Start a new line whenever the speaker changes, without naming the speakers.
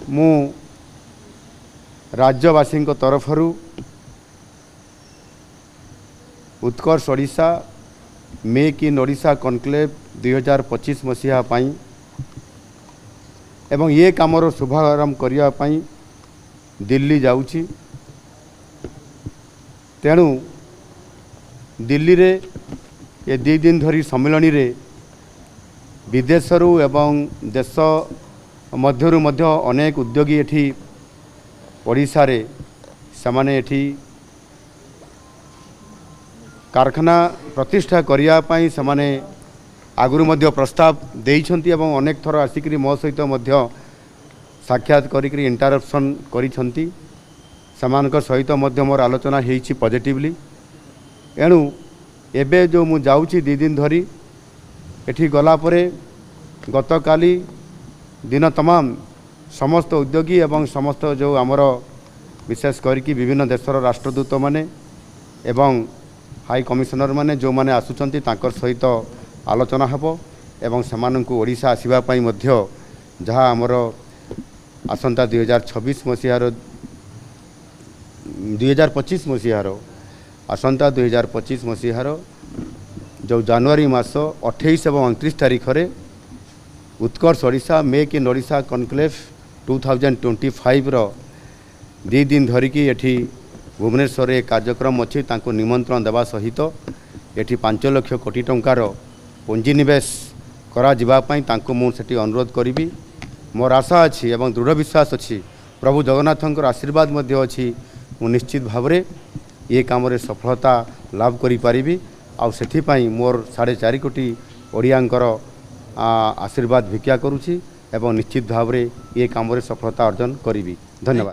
ମୁଁ ରାଜ୍ୟବାସୀଙ୍କ ତରଫରୁ Utkarsh Odisha make in Odisha conclave 2025 ମସିହା ପାଇଁ ଏବଂ ଏ କାମର ଶୁଭାରମ୍ଭ କରିବା ପାଇଁ ଦିଲ୍ଲୀ ଯାଉଛି। ତେଣୁ ଦିଲ୍ଲୀରେ ଏ 2 ଦିନ ଧରି ସମ୍ମିଳନୀରେ ବିଦେଶରୁ ଏବଂ ଦେଶ ମଧ୍ୟରୁ ମଧ୍ୟ ଅନେକ ଉଦ୍ୟୋଗୀ ଏଠି ଓଡ଼ିଶାରେ ସେମାନେ ଏଠି କାରଖାନା ପ୍ରତିଷ୍ଠା କରିବା ପାଇଁ ସେମାନେ ଆଗରୁ ମଧ୍ୟ ପ୍ରସ୍ତାବ ଦେଇଛନ୍ତି ଏବଂ ଅନେକ ଥର ଆସିକରି ମୋ ସହିତ ମଧ୍ୟ ସାକ୍ଷାତ କରିକରି ଇଣ୍ଟରାକ୍ସନ୍ କରିଛନ୍ତି। ସେମାନଙ୍କ ସହିତ ମଧ୍ୟ ମୋର ଆଲୋଚନା ହେଇଛି ପଜିଟିଭଲି। ଏଣୁ ଏବେ ଯେଉଁ ମୁଁ ଯାଉଛି 2 ଦିନ ଧରି, ଏଠି ଗଲା ପରେ ଗତକାଲି ଦିନ ତମାମ ସମସ୍ତ ଉଦ୍ୟୋଗୀ ଏବଂ ସମସ୍ତ ଯେଉଁ ଆମର ବିଶେଷ କରିକି ବିଭିନ୍ନ ଦେଶର ରାଷ୍ଟ୍ରଦୂତମାନେ ଏବଂ ହାଇ କମିଶନରମାନେ ଯେଉଁମାନେ ଆସୁଛନ୍ତି, ତାଙ୍କର ସହିତ ଆଲୋଚନା ହେବ ଏବଂ ସେମାନଙ୍କୁ ଓଡ଼ିଶା ଆସିବା ପାଇଁ ମଧ୍ୟ ଯାହା ଆମର ଆସନ୍ତା 2026 ମସିହାର, 2025 ମସିହାର, ଆସନ୍ତା 2025 ମସିହାର ଯେଉଁ ଜାନୁଆରୀ ମାସ 28 ଏବଂ 29 ତାରିଖରେ Utkarsh Odisha make in Odisha conclave 2025ର 2 ଦିନ ଧରିକି ଏଠି ଭୁବନେଶ୍ୱରରେ କାର୍ଯ୍ୟକ୍ରମ ଅଛି, ତାଙ୍କୁ ନିମନ୍ତ୍ରଣ ଦେବା ସହିତ ଏଠି 5 ଲକ୍ଷ କୋଟି ଟଙ୍କାର ପୁଞ୍ଜିନିବେଶ କରାଯିବା ପାଇଁ ତାଙ୍କୁ ମୁଁ ସେଠି ଅନୁରୋଧ କରିବି। ମୋର ଆଶା ଅଛି ଏବଂ ଦୃଢ଼ ବିଶ୍ୱାସ ଅଛି, ପ୍ରଭୁ ଜଗନ୍ନାଥଙ୍କର ଆଶୀର୍ବାଦ ମଧ୍ୟ ଅଛି, ମୁଁ ନିଶ୍ଚିତ ଭାବରେ ଏ କାମରେ ସଫଳତା ଲାଭ କରିପାରିବି। ଆଉ ସେଥିପାଇଁ ମୋର 4.5 କୋଟି ଓଡ଼ିଆଙ୍କର ଆଶୀର୍ବାଦ ଭିକ୍ଷା କରୁଛି ଏବଂ ନିଶ୍ଚିତ ଭାବରେ ଏ କାମରେ ସଫଳତା ଅର୍ଜନ କରିବି। ଧନ୍ୟବାଦ।